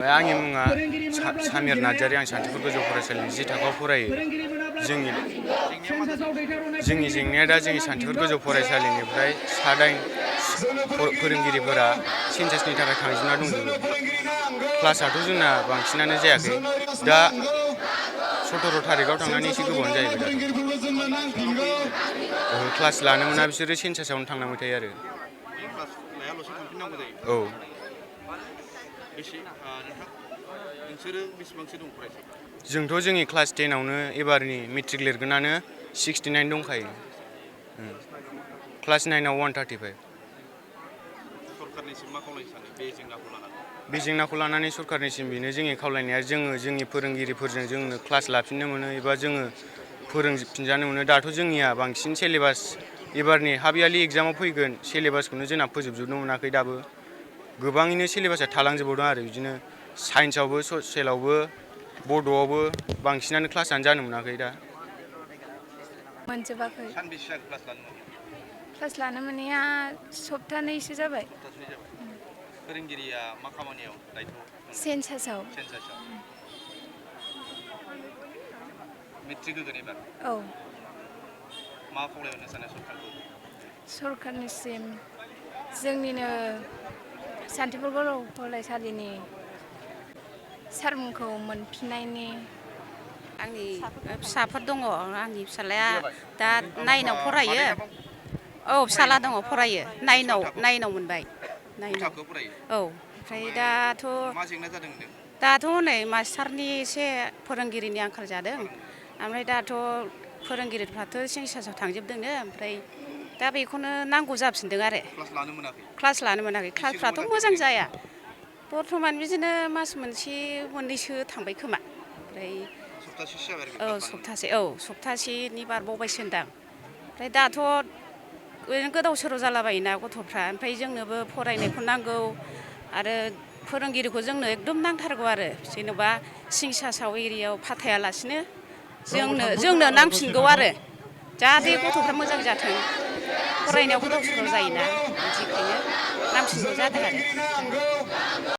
आंनि मुङा सामिर नार्जारी आं सान्तिपुर गोजौ फरायसालिनि जि थाखोआव फरायो। जोंनि जेंनाया दा जोंनि सान्तिपुर गोजौ फरायसालिनिफ्राय सा8 फोरोंगिरिफोरा सेन्सासनि थाखाय थांजोबना दंजोबो। क्लासाथ' जोंना बांसिनानो जायाखै। दा 17 थारिखआव थांनानै एसे गोबावानो जाहैबाय दा। क्लास लानो मोना बिसोरो सेन्सासावनो थांनांबाय थायो आरो। औ। जोंथ' जोंनि क्लास 10आवनो एबारनि मेट्रिक लिरगोनानो 69 दंखायो। क्लास 9आव 135। सरकारनिसिम मा खावलायनो सानो बे जेंनाखौ लानानै? बे जेंनाखौ लानानै सरकारनिसिम बेनो जोंनि खावलायनाया जोंनि फोरोंगिरिफोरजों जोंनो क्लास लाफिननो मोनो एबा जोङो फोरोंफिनजानो मोनो। दाथ' जोंनिया बांसिन सिलेबास एबारनि हाफ यारलि एग्जामाव फैगोन सिलेबासखौनो जोंना फोजोबजोबनो मोनाखै दाबो। गोबाङैनो सिलेबासा थालांजोबबावदों आरो बिदिनो साइन्सआवबो ससियेलावबो बड'आवबो बांसिनानो क्लासानो जानो मोनाखै दा। मोनजोबाखै। सानबेसे जाखो क्लास लानो मोनै? क्लास लानो मोनैया सप्तानैसो जाबाय। फोरोंगिरिया मा खामानियाव दायथ' दङ? सेन्सासाव। मेट्रिक होगोन एबार? औ। मा खावलायहरनो सानो सरकारखौ? सरकारनिसिम जोंनिनो सान्तिपुर गोजौ फरायसालिनि सारमोनखौ मोनफिननायनि आंनि फिसाफोर दङ। आंनि फिसालाया दा 9आव फरायो। औ, फिसाला दङ फरायो। 9आव मोनबाय। 9आव। औ, ओमफ्राय दाथ' मा जेंना जादों होनदों? दाथ' हनै मास्टारनि एसे फोरोंगिरिनि आंखाल जादों। ओमफ्राय दाथ' फोरोंगिरिफ्राथ' सेन्सासाव थांजोबदोंनो ओमफ्राय दा बेखौनो नांगौ जाफिनदों आरो। क्लास लानो मोनाखै। क्लासफ्राथ' मोजां जाया। बर्थमान बिदिनो मास मोनसे मोननैसो थांबाय खोमा। ओमफ्राय सप्तासेनि बारबावबायसो होनदां। ओमफ्राय दाथ' ओरैनो गोदाव सोराव जालाबायोना गथ'फ्रा। ओमफ्राय जोंनोबो फरायनायखौ नांगौ आरो फोरोंगिरिखौ जोंनो एकदम नांथारगौ आरो। जेनेबा सिंसासाव एरियायाव फाथायालासिनो जोंनो नांफिनगौ आरो। जाहाथे गथ'फ्रा मोजां जाथों। फरायनायाव गोदाव सोराव जायोना बिदिखायनो नांफिनगौ जादों आरो।